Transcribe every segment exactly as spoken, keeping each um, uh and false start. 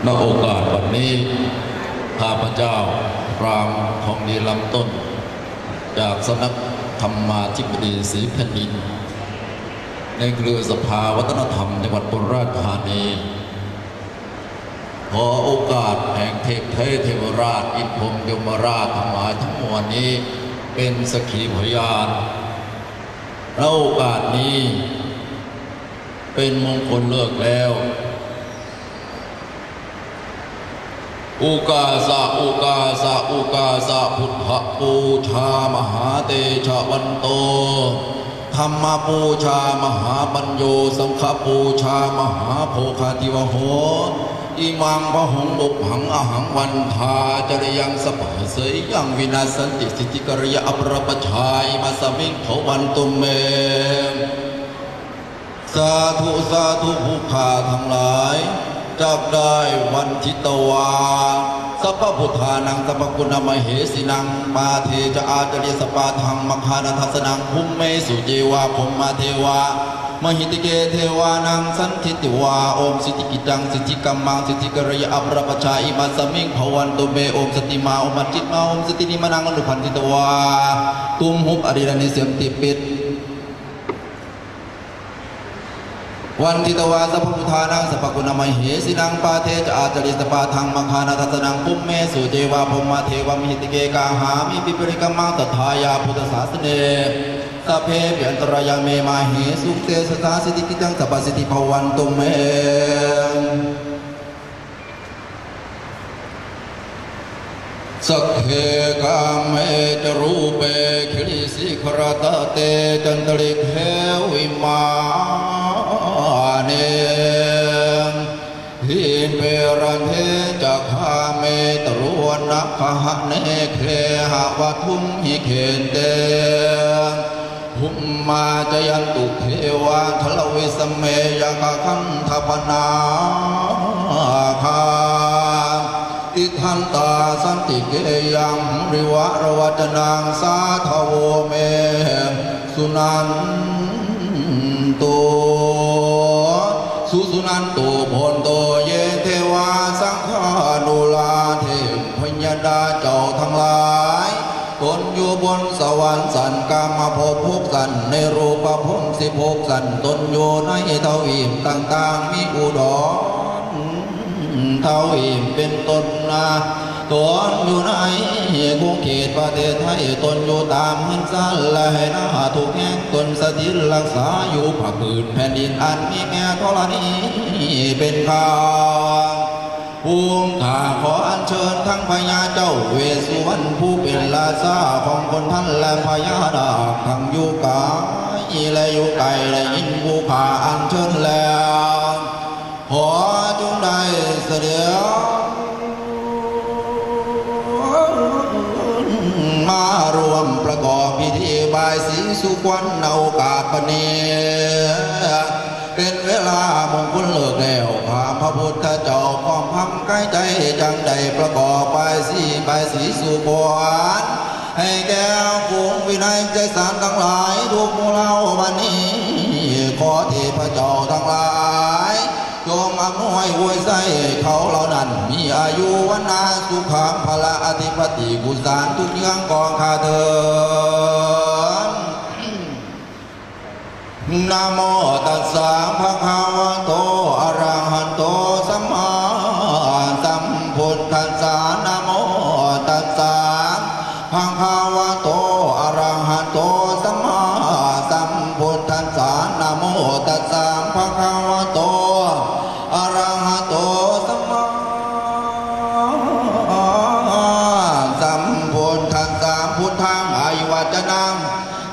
ณโอกาสวันนี้ ข้าพเจ้า พราหมณ์ทองดีลำต้น จากสำนักธรรมาธิบดีศรีแผ่นดิน ในเครือสภาวัฒนธรรมจังหวัดอุบลราชธานี ขอโอกาสแห่งเทพไทยเทวราช อินพรหมยมราชทั้งหลายทั้งมวลนี้ เป็นสักขีพยาน ณโอกาสนี้ เป็นมงคลฤกษ์แล้ว โอกาสะ โอกาสะ โอกาสะ พุทธปูชามหาเตชะวันโต ธรรมปูชามหาปัญโย สังฆปูชามหาโภคาธิวโห อิมังพะหุงบุพหังอหังวันทา จริยังสปะเสยยังวินัสสันติสิทธิกริยะอปรปชา อิมัสสมิงภวันตุเม สาธุ สาธุ ผู้ข้าทั้งหลาย จักได้วันทิตวา สัพพพุทธานัง สัพพคุณมเหสีนัง ปาเทจะอาจริสปาทัง มคานาทัสสนัง ภุมเมสุเจวา พรหมเทวา มหิติเกเทวานัง สันทิติวา โอมสิทธิกิจจัง สิทธิกรรมัง สิทธิกรยะอปรปชา อิมัสสมิงภวันตุเม โอมสติมา โอมมัจจิตมา โอมสตินิมานัง อนุพันธิตวา ตุมหุบอริรนิเสียมติปิด วันทิตวา สัพพพุทธานัง สัพพคุณมเหสีนัง ปาเทจะอาจริสปาทัง มคานาทัสสนัง ภุมเมสุเจวา พรหมเทวา มหิติเกกาหามิ ปิปริกรรมัง สัทธายา พุทธศาสเน สัพเพปิอันตรายาเม มาเหสุ เตสสา สิทธิกิจจัง สัพพสิทธิภวันตุเม สักเคกาเมจรูเป คิริสิขรตะเต จันตลิกเหวิมาเน หิเปรันเทจะคาเมตรุวนักขหะเนเคหะวัทุมหิเขนเต ภุมมาจยันตุเทวาทะละวิสเมยะกะคันทะปนาคา ติทันตาสันติเกยังริวะระวัจนังสาทะโวเม สุนันตุ สุสุนันตุโพนโตเยเทวาสังฆานุลาเทพพญาดาเจ้าทั้งหลาย ตนอยู่บนสวรรค์สันกามภพหกสัน ในรูปภพสิบหกสัน ตนอยู่ในทวีปต่างๆ มีอุดรทวีปเป็นต้นนา ตนอยู่ในกรุงเขตประเทศไทย ตนอยู่ตามเฮือนซานและไหหน้าทุกแห่ง ตนสถิตรักษาอยู่ภาคพื้นแผ่นดินอันมีแม่ธรณีเป็นข้าง ผู้ข้าขออัญเชิญทั้งพญาเจ้าเวสสุวรรณผู้เป็นราชาของคนทันและพญานาคทั้งอยู่ไกลและอยู่ไกลและยินผู้ข้าอัญเชิญแล้ว ขอจงได้เสด็จมาร่วมประกอบพิธีบายสีสู่ขวัญในโอกาสบัดนี้ เป็นเวลามงคลฤกษ์แล้ว ข้าพระพุทธเจ้าพร้อมพร้อมกายใจจังได้ประกอบบายสีบายสีสู่ขวัญ ให้แก่ฝูงวินัยใจสารทั้งหลายทุกหมู่เหล่าบัดนี้ ขอเทพเจ้าทั้งหลาย จงอำนวยอวยชัยเขาเหล่านั้น มีอายุวรรณะสุขังพละอธิปติกุศลทุกเรื่องกองข้าเถิด นะโมตัสสะภะคะวะโต อะระหะโต สัมมาสัมพุทธัสสะ นะโมตัสสะภะคะวะโต อะระหะโต สัมมาสัมพุทธัสสะ นะโมตัสสะภะคะวะโต อะระหะโต สัมมาสัมพุทธัสสะ พุทธังอายุวัจจะนัง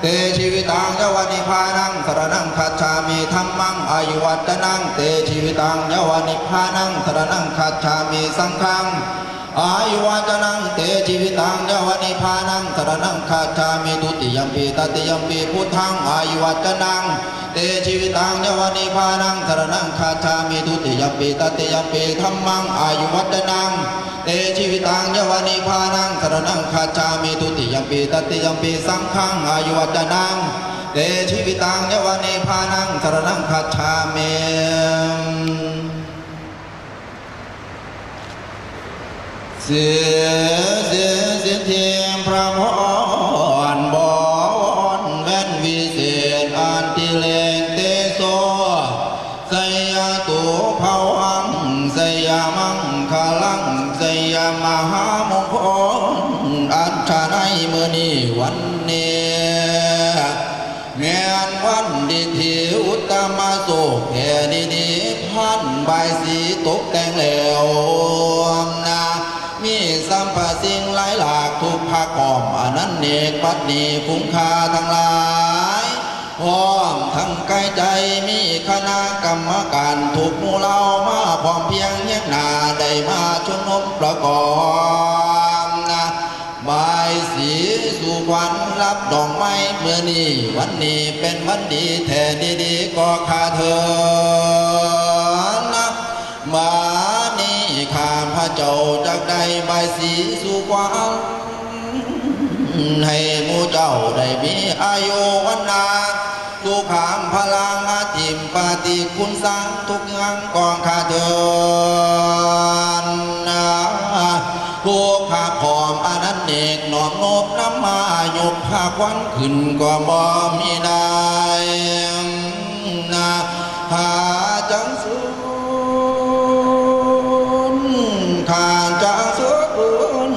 เตชีวิตังยะวะนิพพานังสรณังคัจฉามิ ธัมมังอายุวัจจะนัง เตชีวิตังยะวะนิพพานังสรณังคัจฉามิ สังฆังอายุวัจจะนัง เตชีวิตังยะวะนิพพานังสรณังคัจฉามิ ทุติยมปิ ตติยมปิ พุทธังอายุวัจจะนัง เตชีวิตังยะวะนิพพานังสรณังคัจฉามิ ทุติยมปิ ตติยมปิ ธัมมังอายุวัจจะนัง เตชีวิตังยะวะนิพพานังสรณังคัจฉามิ ทุติยมปิ ตติยมปิ สังฆังอายุวัจจะนัง เตชีวิตังยะวะนิพพานังสรณังคัจฉามิ สิทธิสิทธิพระพรบวรแว่นวิเศษอันติเลกเตโส สยตุภวังสยมังคลังสยมหามงคล อันชะในมื้อนี้วันนี้ แม่นวันดีที่อุตตมโสกแก่ดีๆ พันบายสีตกแต่งแล้วนะ มีสัมภสิ่งหลายหลากทุกภาคกอมอันนั้นเนกบัดนี้คุ้มค่าทั้งหลาย พร้อมทั้งกายใจมีคณะกรรมการทุกหมู่เหล่ามาพร้อมเพียงเฮียงหน้าได้มาชุมนุมประกอบนะ บายสีสู่ขวัญรับดอกไม้เมื่อนี้วันนี้เป็นวันดีแท้ดีๆ ก็ข้าเถินนะ มานี้ข้าพระเจ้าจักได้บายสีสู่ขวัญให้หมู่เจ้าได้มีอายุวันนา สุขังพลังอาทิมปาติคุณสังทุกเรื่องกองข้าเถินนะ ผู้ข้าพร้อมอันนั้นเอกน้อมนบนำมายกพาควันขึ้นก็บ่มีได้นะ หาจังสุนข้าจังสุน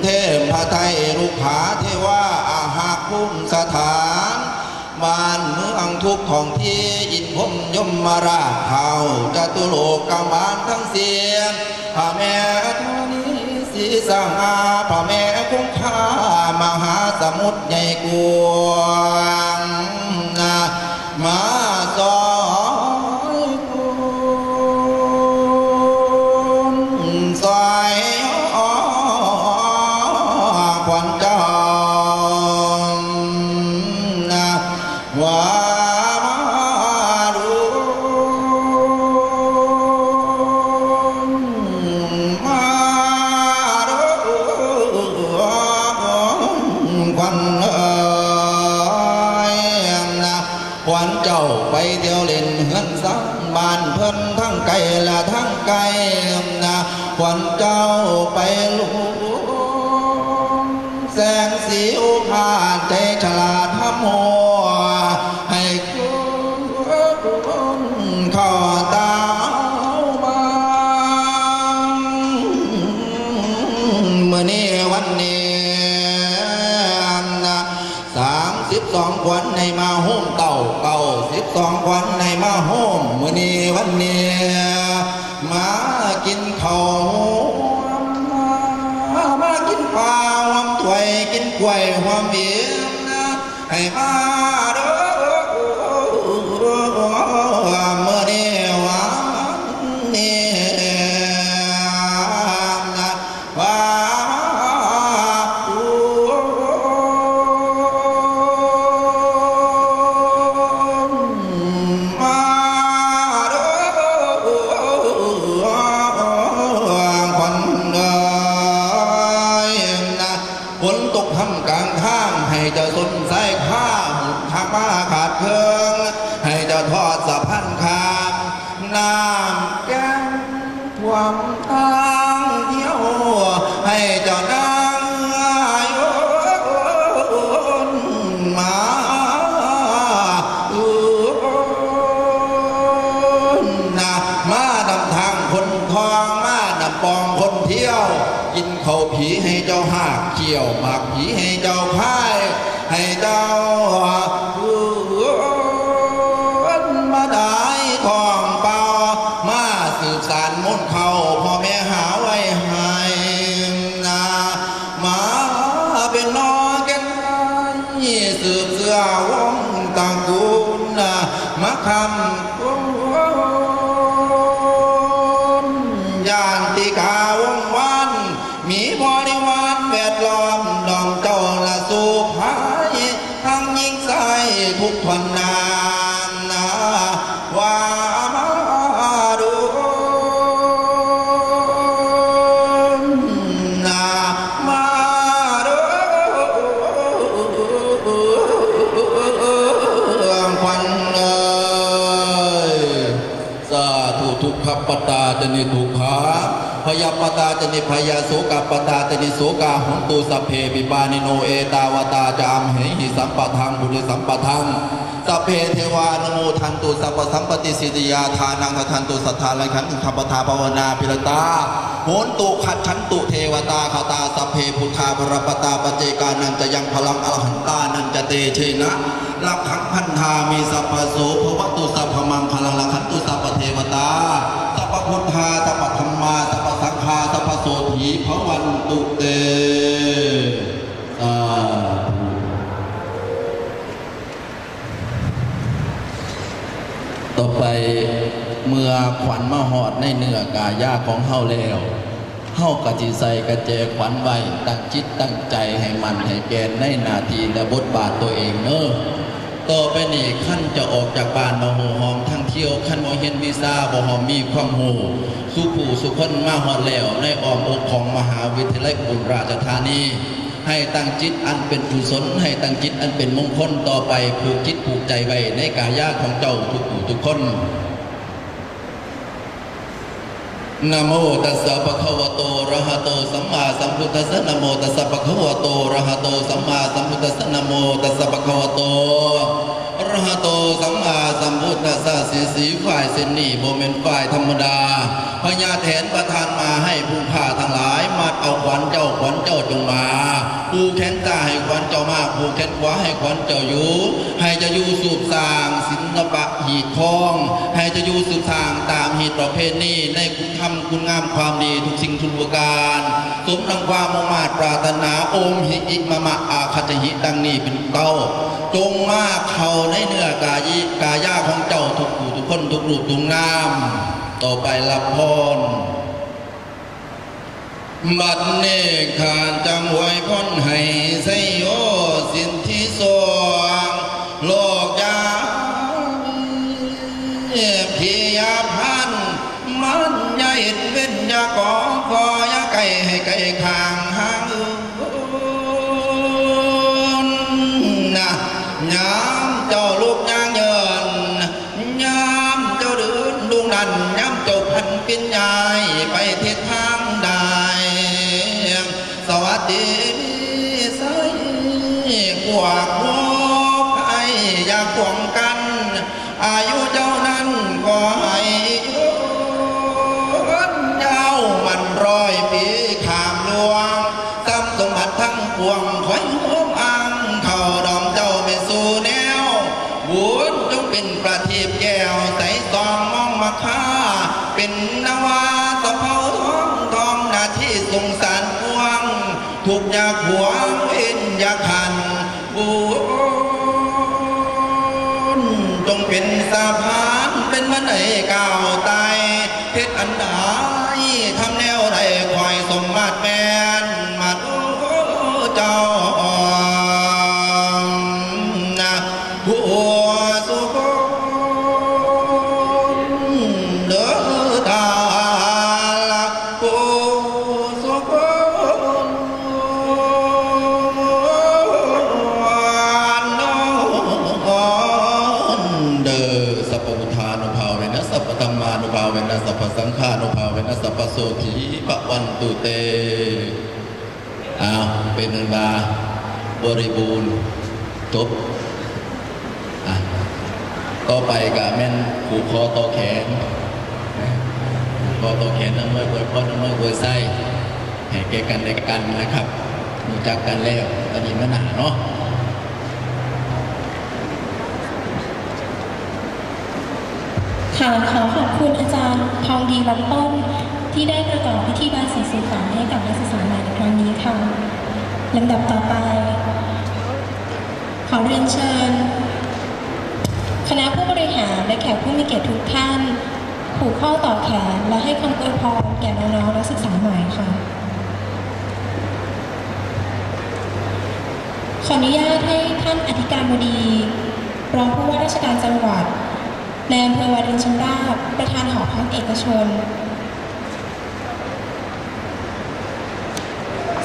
เทพไทยลูกหาเทวาอาหักภูมิสถาน บ้านเมืองทุกท้องที่อินพรหมยมราชเท้าจตุโลกบาลทั้งสี่ พระแม่ธรณีสีสง่า พระแม่คงคามหาสมุทรใหญ่กว้าง มาซอยคุณซอยขวัญเจ้า ว่ามาดูมาดูขวัญเอ้ยนะ ขวัญเจ้าไปเที่ยวเล่นเฮือนซานบ้านเพิ่นทั้งไกลและทั้งไกลนะ ขวัญเจ้าไปหลวงแสงสีอุพาทใจฉลาดทำหัว ให้คุณเข้าตามา มื้อนี้วันนี้นะ สามสิบสองขวัญในมาโฮมเต้า เก้าสิบสองขวัญในมาโฮมมื้อนี้วันนี้ มากินข้าวมากินปลาหอมถ้วยกินกล้วยหอมเบียร์นะ ให้มาเด้อมื้อนี้วันนี้นะ ว่ามาเด้อขวัญเอ้ยนะ ฝนตกทำกลางทาง ให้เจ้าสนสายข้าหนทางมาขาดเคิง ให้เจ้าทอดสะพานข้าม น้ำแก้มท่วมทางเที่ยว ให้เจ้านางโยนมาโยนนะ มานำทางคนทอง มานำปองคนเที่ยว กินข้าวผีให้เจ้าหากเกี่ยว หมากผีให้เจ้าพาย ให้เจ้าเอิ้นมาได้ท้องเปล่า มาสืบสานมนต์เขาพ่อแม่หาไว้ให้นา มาเป็นนอแก่นไม้สืบเสื้อวงศ์ตระกูลนา มาคำคุณญาติกาวงศ์วัน มีบริวารแวดล้อมดอมเจ้าละสู่ภาย ทั้งหญิงชายทุกคนนานนา ว่ามาดูนา มาดูขวัญเอ้ย สาธุ ทุกขปตาจะนิทุกขา พยาปตาจะนิพยา โสกปตาจะนิโสกา หนตุสัพเพปิปานิโน เอตาวตาจะอัมเหหิสัมปทัง บุญสัมปทัง สัพเพเทวานุโมทันตุ สัพพสัมปติสิทธิยา ทานังทันตุ สัทธาลังขันตุ ขัปปทาภาวนาปิรตา โหนตุขัดฉันตุ เทวตาคตา สัพเพพุทธาภรปตา ปัจเจกานันจะยังพลัง อรหันตานันจะเตเชนะ รักขังพันธามิ สัพพโสภวตุ สัพพมังคลัง รักขันตุ สัพพเทวตา สัพพพุทธา สัพพธรรมา สัพพสังฆา สัพพโสถีภวันตุเต สาธุ ต่อไปเมื่อขวัญมาฮอดในเนื้อกายาของเฮาแล้ว เฮาก็สิใส่กระแจขวัญไว้ ตั้งจิตตั้งใจให้มั่นให้แก่นในหน้าที่และบทบาทตัวเองเด้อ ต่อไปนี้คันจะออกจากบ้านมาฮู้ฮ้องทางเที่ยว คันบ่เรียนวิชาบ่ฮ้องมีความรู้ สู่ผู้สู่คนมาฮอดแล้ว ในอ้อมอกของมหาวิทยาลัยอุบลราชธานี ให้ตั้งจิตอันเป็นกุศล ให้ตั้งจิตอันเป็นมงคลต่อไป ผูกจิตผูกใจไว้ในกายาของเจ้าทุกผู้ทุกคน นะโมตัสสะภะคะวะโต อะระหะโต สัมมาสัมพุทธัสสะ นะโมตัสสะภะคะวะโต อะระหะโต สัมมาสัมพุทธัสสะ นะโมตัสสะภะคะวะโต อะระหะโต สัมมาสัมพุทธัสสะ สีสีฝ่ายเส้นนี้บ่แม่นฝ่ายธรรมดา พญาแถนประทานมาให้ผู้ข้าทั้งหลาย มัดเอาขวัญเจ้า ขวัญเจ้าจงมา ผู้แขนซ้ายให้ขวัญเจ้ามา ผู้แขนขวาให้ขวัญเจ้าอยู่ ให้เจ้าอยู่สืบสร้างศิลปะหีบคล้อง ให้เจ้าอยู่สืบสร้างตามหีบประเพณีในคุณธรรมคุณงามความดีทุกสิ่งทุกประการ สมดังความมุ่งมาดปรารถนา โอมหิอิมะมะอาคัจจหิ ดังนี้เป็นต้น จงมาเข้าในเนื้อกายิกายาของเจ้าทุกผู้ทุกคนทุกรูปทุกนาม ต่อไปรับพร บัดนี้ข้าจังอวยพรให้ไชโยสิทธิโชค โลกยาพิยาพันธ์ มันอย่าเห็นเว้นอย่าก่อ ขออย่าไกลให้ไกลข้างห่างอื่นนะ ยามเจ้าลุกย่างเยิน ยามเจ้าเดินลุงนั้น ยามเจ้าพันเป็นยายไปทิศทางใด สวัสดีมีไชย พวกพวกไอ้อย่าขวงกัน อายุเจ้านั้นก็ให้ยืนยาวมันร้อยปีข้ามล่วง ทรัพย์สมบัติทั้งปวงคอยโฮมอัง เข้าดอมเจ้าแม่สู่แนว บุญจงเป็นประทีปแก้วใสส่องมองมาค่า เป็นนวาสะเภาทอง ทองหน้าที่สงสารปวง ทุกข์ยากหวงเว้นยากขัน บุญจงเป็นสะพาน เป็นบันไดก้าวไต่ เฮ็ดอันใด ทำแนวใด คอยสมมาตรแม่น มาดเจ้า นะ ผู้สุคนเด้อทาละ ผู้สุคน เด้อ สัพพุทธานุภาเวนะ สัพพธรรมานุภาเวนะ สัพพสังฆานุภาเวนะ สัพพโสถีภวันตุเต อ้าว เป็นอันว่าบริบูรณ์ จบ อ่ะ ต่อไปก็แม่นผูกคอต่อแขน ผูกคอต่อแขน อำนวยอวยพร อำนวยอวยไส้ ให้แก่กันและกันนะครับ รู้จักกันแล้ว อันนี้มันหนาเนาะ ค่ะ ขอขอบคุณอาจารย์ทองดี ลำต้น ที่ได้ประกอบพิธีบายสีสู่ขวัญให้กับนักศึกษาใหม่ในครั้งนี้ค่ะ ลำดับต่อไป ขอเรียนเชิญ คณะผู้บริหารและแขกผู้มีเกียรติทุกท่าน ผูกข้อต่อแขนและให้คำอวยพรแก่น้องๆนักศึกษาใหม่ค่ะ ขออนุญาตให้ท่านอธิการบดี รองผู้ว่าราชการจังหวัด นายอำเภอวารินชำราบ ประธานหอพักเอกชน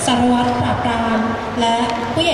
สารวัตรปราบปราม และผู้ใหญ่